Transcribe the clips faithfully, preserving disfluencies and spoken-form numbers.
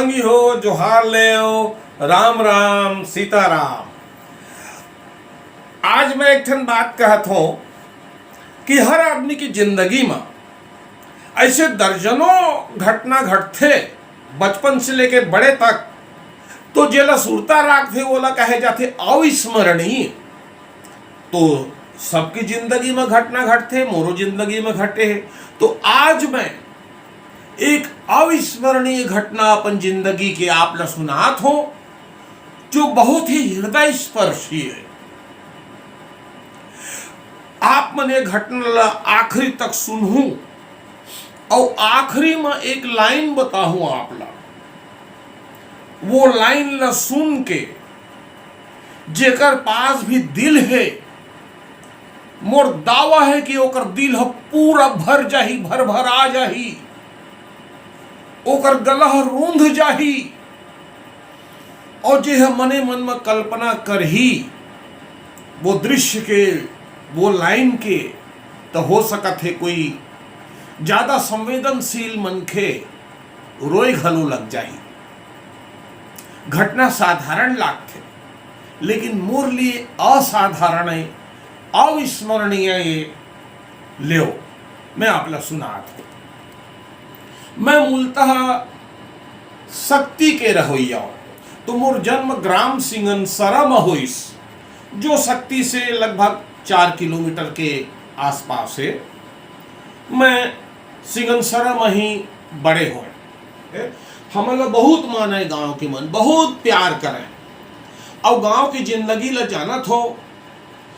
संगी हो, जोहार लेव, राम राम, सीताराम। आज मैं एक ठन बात कहत हों कि हर आदमी की जिंदगी म ऐसे दर्जनों घटना घटथे, बचपन से लेके बड़े तक, तो जेला सुरता राखथे, ओला कहे जाथे अविस्मरणीय। तो सबकी जिंदगी म घटना घटथे, मोरो जिंदगी म घटे हे। तो आज मैं एक अविस्मरणीय घटना अपन जिंदगी के आप ला सुनात हों, जो बहुत ही हृदय स्पर्शी हे। आप मन ये घटना ला आखिरी तक सुनहू, अउ आखिरी म एक लाइन बताहूं आप ला। वो लाइन ला सुन के जेकर पास भी दिल हे, मोर दावा हे कि ओकर दिल ह पूरा भर जाही, भरभरा जाही, ओकर गला ह रूंध जाही। अउ जे ह मने मन म कल्पना करही वो दृश्य के, वो लाइन के, त हो सकत हे कोई ज्यादा संवेदनशील मनखे रोए घलो लग जाही। घटना साधारण लागथे, लेकिन मोर लिए असाधारण हे, अविस्मरणीय हे। लेव, मैं आप ला सुनात हों। मैं मूलतः सक्ती के रहवइया हों, तो मोर जन्म ग्राम सिंगनसरा म होइस, जो सक्ती से लगभग चार किलोमीटर के आसपास हे। मैं सिंगनसरा म ही बड़े हों। हमन ला बहुत मानय गांव के मन, बहुत प्यार करय। अउ गांव के जिंदगी ला जानत हों,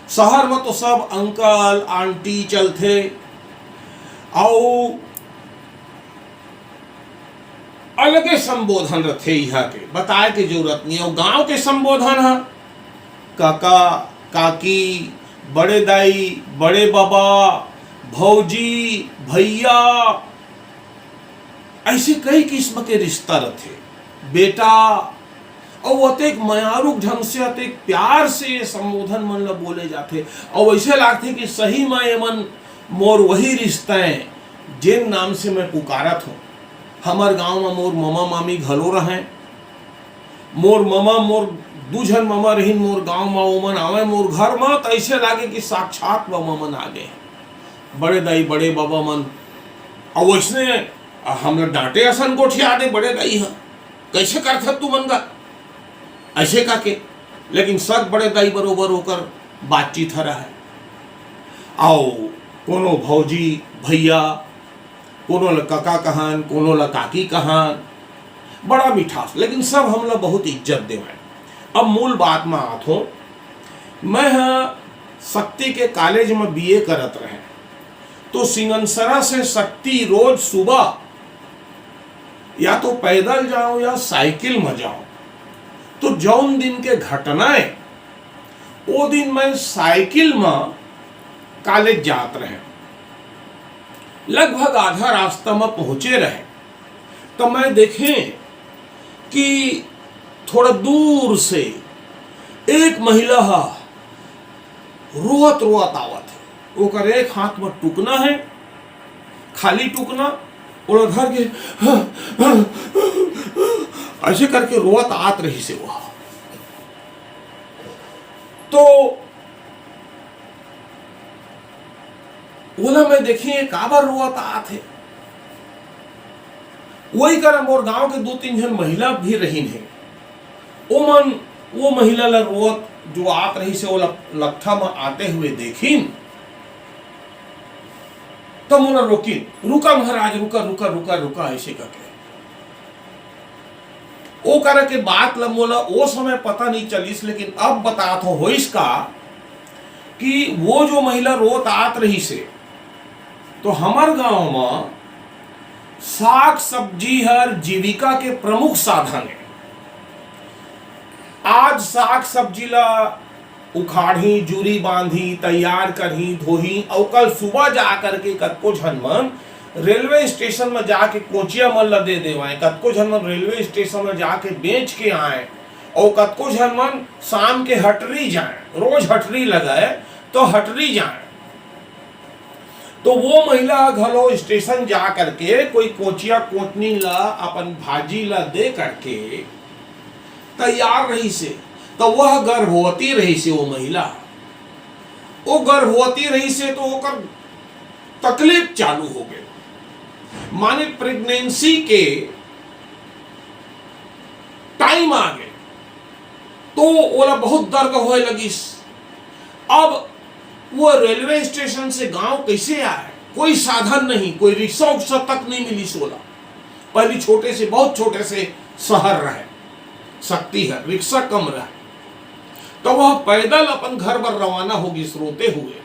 शहर म तो सब अंकल, आंटी चलथे, अउ अलगे संबोधन रथे, इहां के बताय के जरूरत नइ हे। अउ गांव के संबोधन ह कका, काकी, बड़े दाई, बड़े बबा, भौजी, भैया, अइसे कई किस्म के रिश्ता रथे। बेटा, अउ अतेक मयारू ढंग से, अतेक प्यार से ये संबोधन मन ल बोले जाथे, अउ अइसे लागथे कि सही म ये मन मोर वही रिश्ता हे, जेन नाम से मैं पुकारत हों। हमर गांव म मोर ममा मामी घलो रहंय। मोर ममा, मोर दू झन ममा रहिन मोर गांव म, ओमन आवंय मोर घर म, त अइसे लागे कि साक्षात ममा मन आ गे। बड़े दाई, बड़े बबा मन, अउ वइसने हमला डांटे असन गोठिया दे बड़े दाई ह, "कइसे करथस तुमन गा?" अइसे कहिके। लेकिन सब बड़े दाई बरोबर ओकर बातचीत ह रहय। अउ कोनो भौजी, भैया, कोनो ल कका कहन, कोनो ल काकी कहन, बड़ा मिठास, लेकिन सब हमला बहुत इज्जत देवंय। अब मूल बात म आत हों, मैं ह सक्ती के कॉलेज म बीए करत रहें, तो सिंगनसरा से सक्ती रोज सुबह या तो पैदल जांव या साइकिल म जांव। तो जौन दिन के घटना हे, ओ दिन मैं साइकिल म कॉलेज जात रहें। लगभग आधा रास्ता म पहुंचे रहें, त मैं देखें कि थोड़ा दूर से एक महिला ह रोवत रोवत आवत हे। ओकर एक हाथ म टुकना हे, खाली टुकना, ओला धर के अइसे करके रोवत आत रहिस हे वो। तो ओला मैं देखें, काबर रोवत आत हे। वही करा मोर गांव के दू तीन झन महिला भी रहिन हे। ओमन वो महिला ला रोवत जो आत रहिस हे, ओला लकठा म आते हुए देखिन, त मोला रोकिन, "रुका महाराज, रुका, रुका, रुका, रुका," अइसे कहिके। ओ करा के बात ला मोला ओ समय पता नइ चलिस, लेकिन अब बतात हों होइस का कि वो जो महिला रोत आत रहिस हे, तो हमर गांव म साग सब्जी हर जीविका के प्रमुख साधन हे। आज साग सब्जी ला उखाड़ही, जूरी बांधही, तैयार करही, धोही, अउ कल सुबह जा करके कतको झन मन रेलवे स्टेशन म जाके कोचिया मन ल दे देवंय, कतको झन मन रेलवे स्टेशन म जाके बेच के आंय, अउ कतको झन मन शाम के हटरी जांय, रोज हटरी लगय तो हटरी जांय। तो वो महिला घलो स्टेशन जा करके कोई कोचिया कोटनी ला, अपन भाजी ला दे करके तैयार रहिसे। तो वह गर्भवती रहिसे, वो महिला, वो गर्भवती रहिसे, तो ओकर तकलीफ चालू हो गए, माने प्रेगनेंसी के टाइम आ गए, तो ओला बहुत दर्द होए लगिस। अब वो रेलवे स्टेशन से गांव कैसे आए? कोई साधन नहीं, कोई रिक्शा उक्शा तक नहीं मिलिस ओला। पहली छोटे से, बहुत छोटे से शहर रहे, शक्ति है, रिक्शा कम रहे, तो वह पैदल अपन घर बर रवाना होगिस रोते हुए।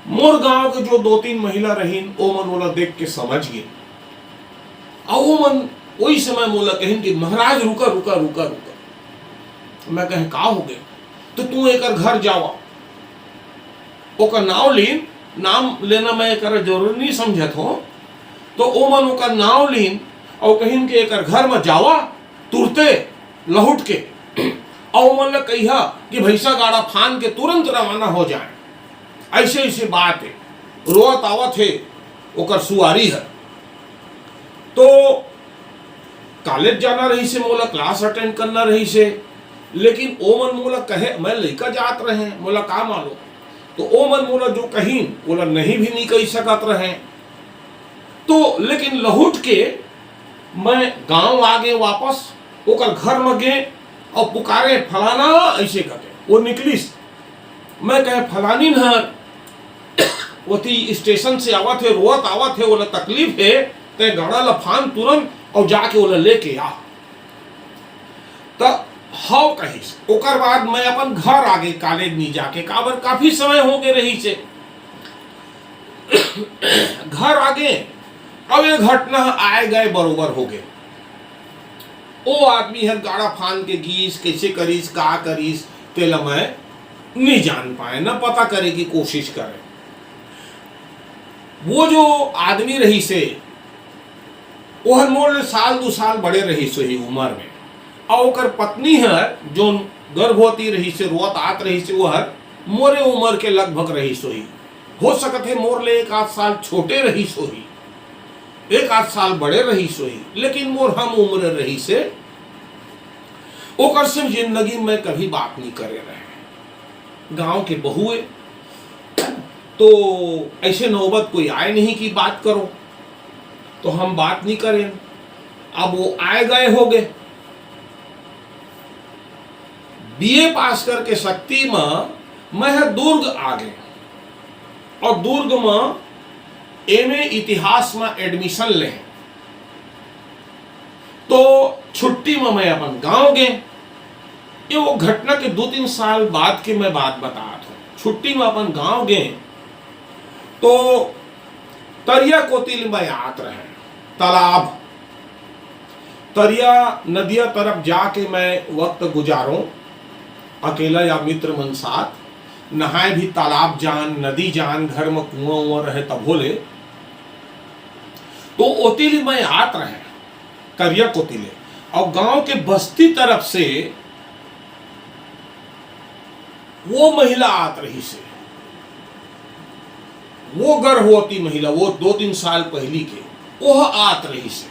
मोर गांव के जो दो तीन महिला रहिन, ओमन ओला देख के समझ गे। अउ ओमन ओही समय मोला कहिन कि "महाराज, रुका, रुका, रुका, रुका।" मैं कहे, "का हो गए?" "तो तू एकर घर जावा।" ओकर नाव लीन, नाम लेना मैं एकर जरूरी नहीं समझत हो, तो ओमन ओकर नाव लीन अउ कहिन कि "एकर घर म जावा, तुरते लहुट के, अउ ओमन ल कहिहा कि भैंसा गाड़ा फान के तुरंत रवाना हो जाए।" ऐसे ऐसे बात है, रोत आवत है ओकर सुआरी है। तो कॉलेज जाना रहिसे, मोला क्लास अटेंड करना रहिसे, लेकिन ओमन मोला कहे, मैं लइका जात रहे, मोला का मालूम। तो ओमन मोला जो कहिन, ओला नहीं भी नहीं कहि सकत रहे। तो लेकिन लहुट के मैं गांव आ गए वापस, ओकर घर में गए और पुकारे, "फलाना," ऐसे करके वो निकलिस। मैं कहे, "फलानी नहर ओती स्टेशन से आवत है, रोवत आवत है, ओला तकलीफ है, ते गाड़ा लफान तुरंत और जाके ओला लेके आ।" त हव कहिस। ओकर बाद मैं अपन घर आ गए, कॉलेज नहीं जाके, काबर काफी समय हो गए रहिसे। घर आ गए, अब ये घटना आए गए बरोबर हो गए। ओ आदमी हर गाड़ा फान के गीस, कैसे करीस, का करीस, तेला मैं नहीं जान पाए, न पता करे की कोशिश करे। वो जो आदमी रहिसे, ओहर मोर ले साल दू साल बड़े रहिस होही उमर में, अउ ओकर पत्नी हर, जोन गर्भवती रहिसे, रोवत आत रहिसे, ओहर मोरे उमर के लगभग रहिस होही। हो सकत हे मोर ले एक आध साल छोटे रहिस होही, एक आध साल बड़े रहिस होही, लेकिन मोर हम उम्र रहिसे। ओकर से जिंदगी में कभी बात नहीं करे रहे। गांव के बहू है, तो ऐसे नौबत कोई आए नहीं कि बात करो, तो हम बात नहीं करें। अब वो आए गए हो गए। बीए पास करके शक्ति में मैं ह दुर्ग आ गए और दुर्ग में एमए इतिहास में एडमिशन ले। तो छुट्टी में मैं अपन गांव गए। ये वो घटना के दो तीन साल बाद के मैं बात बतात हूँ। छुट्टी में अपन गांव गए तो तरिया कोती ले मैं आत रहे, तालाब, तरिया नदिया तरफ जाके मैं वक्त गुजारूं, अकेला या मित्र मन साथ। नहाए भी तालाब जान, नदी जान, घर में कुआं उआं रहे तभो ले। तो ओती ले मैं आत रहे, तरिया कोती ले, और गांव के बस्ती तरफ से वो महिला आत रहिसे, वो गर्भवती महिला, वो दो तीन साल पहली के, ओह आत रहिसे,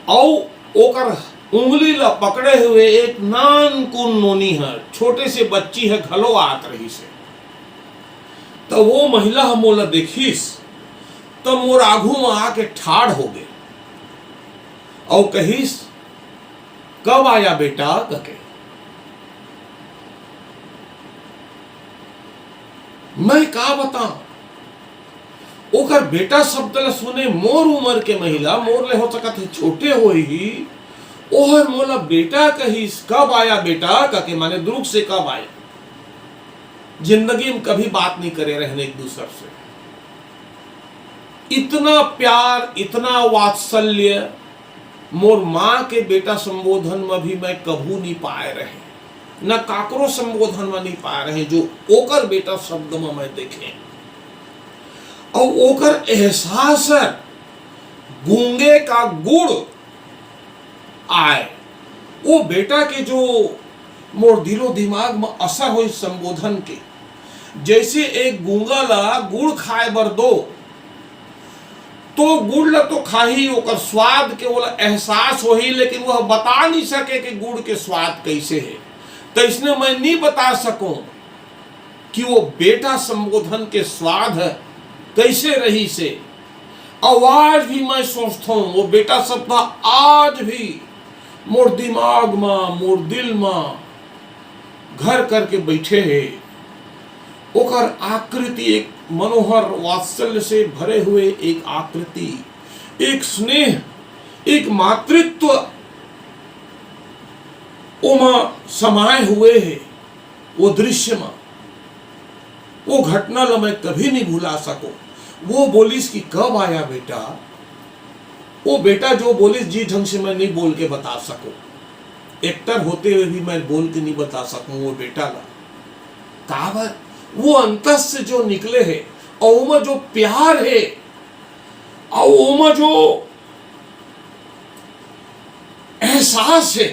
अउ ओकर उंगली ला पकड़े हुए एक नानकुन नोनी ह, छोटे से बच्ची ह, घलो आत रहिसे। त वो महिला ह मोला देखिस, त मोर आघू म आके ठाढ़ हो गे, अउ कहिस, "कब आया बेटा?" कके। मैं का बताऊं, ओकर बेटा शब्द ल सुने, मोर उम्र के महिला, मोर ले हो सकत हे छोटे होही, ओहर मोला बेटा कहिस, "कब आया बेटा?" कके, माने दुर्ग से कब आया। जिंदगी में कभी बात नहीं करे रहने एक दूसर से। इतना प्यार, इतना वात्सल्य मोर माँ के बेटा संबोधन में भी मैं कभू नहीं पाए रहे, न काकरो संबोधन में नहीं पाए रहे, जो ओकर बेटा शब्द में मैं देखे। और ओकर एहसास है, गूंगे का गुड़ आए, वो बेटा के जो मोर दिलो दिमाग में असर होइस संबोधन के, जैसे एक गूंगा ला गुड़ खाए बर दो, तो गुड़ ला तो खाही, ओकर स्वाद के ओला एहसास होही, लेकिन वह बता नहीं सके कि गुड़ के स्वाद कैसे है। तो इसने मैं नहीं बता सकूं कि वो बेटा संबोधन के स्वाद कैसे रहिसे। अउ आज भी मैं सोचथों, वो बेटा शब्द आज भी मोर दिमाग मा, मोर दिल मा घर करके बैठे हे। ओकर आकृति एक मनोहर वात्सल्य से भरे हुए एक आकृति, एक स्नेह, एक मातृत्व ओमा समाए हुए हे। वो दृश्य मा, वो घटना ला मैं कभी नहीं भुला सको। वो बोलिस कि कब आया बेटा, वो बेटा जो बोलिस, जिस ढंग से मैं नहीं बोल के बता सकूं, एक्टर होते हुए भी मैं बोल के नहीं बता सकूं वो बेटा ला। काबर? वो अंतस से जो निकले हे, और ओमा जो प्यार हे, और ओमा जो एहसास हे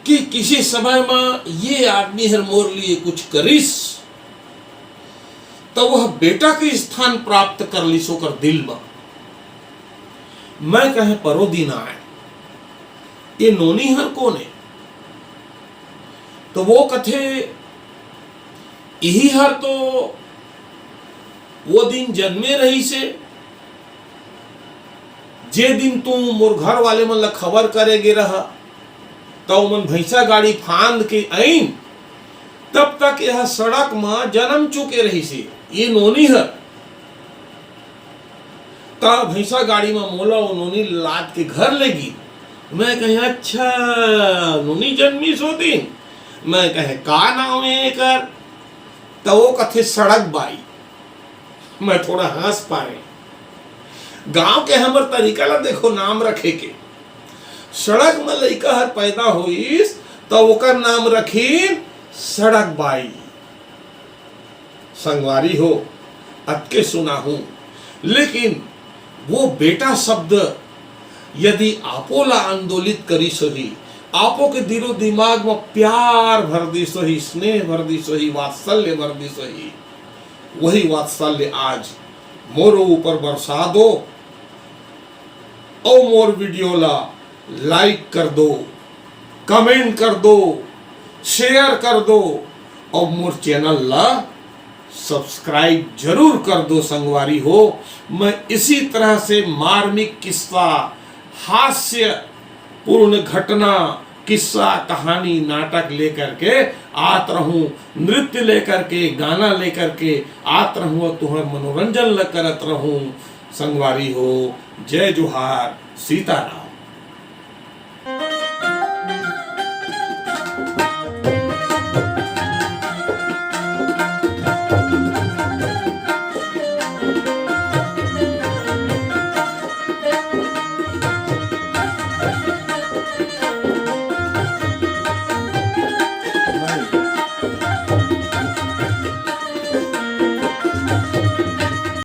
कि किसी समय में ये आदमी हर मोर लिए कुछ करिस, तो वह बेटा के स्थान प्राप्त कर लिस ओकर दिल में। मैं कहे परो दिन आए, ये नोनी हर कोन हे? तो वो कथे, यही हर तो वो दिन जन्मे रहिसे, जे दिन तू मोर घर वाले मन ला खबर करे गे रहा, त ओमन भैंसा गाड़ी फांद के आइन, तब तक यह सड़क म जन्म चुके रहिसे, ये नोनी हर। त भैंसा गाड़ी म मोला वो नोनी लाद के घर ले गी। मैं कहे, "अच्छा, नोनी जन्मिस ओ दिन।" मैं कहे, "का नाम हे एकर?" त वो कथे, "सड़क बाई।" मैं थोड़ा हंस पाए। गांव के हमर तरीका ला देखो नाम रखे के। सड़क म लइका हर पैदा होइस, त ओकर नाम रखिन सड़क बाई। संगवारी हो, अतके सुना हूं, लेकिन वो बेटा शब्द यदि आपो ला आंदोलित करिस होही, आपो के दिलो दिमाग म प्यार भर दिस होही, स्नेह भर दिस होही, वात्सल्य भर दिस होही, वही वात्सल्य आज मोरो ऊपर बरसा दो। अउ मोर वीडियो ला लाइक कर दो, कमेंट कर दो, शेयर कर दो, अउ मोर चैनल ला सब्सक्राइब जरूर कर दो संगवारी हो। मैं इसी तरह से मार्मिक किस्सा, हास्य पूर्ण घटना, किस्सा, कहानी, नाटक लेकर के आत रहूं, नृत्य लेकर के, गाना लेकर के आत रहूं अउ तुहर मनोरंजन ल करत रहूं। संगवारी हो, जय जोहार, सीताराम।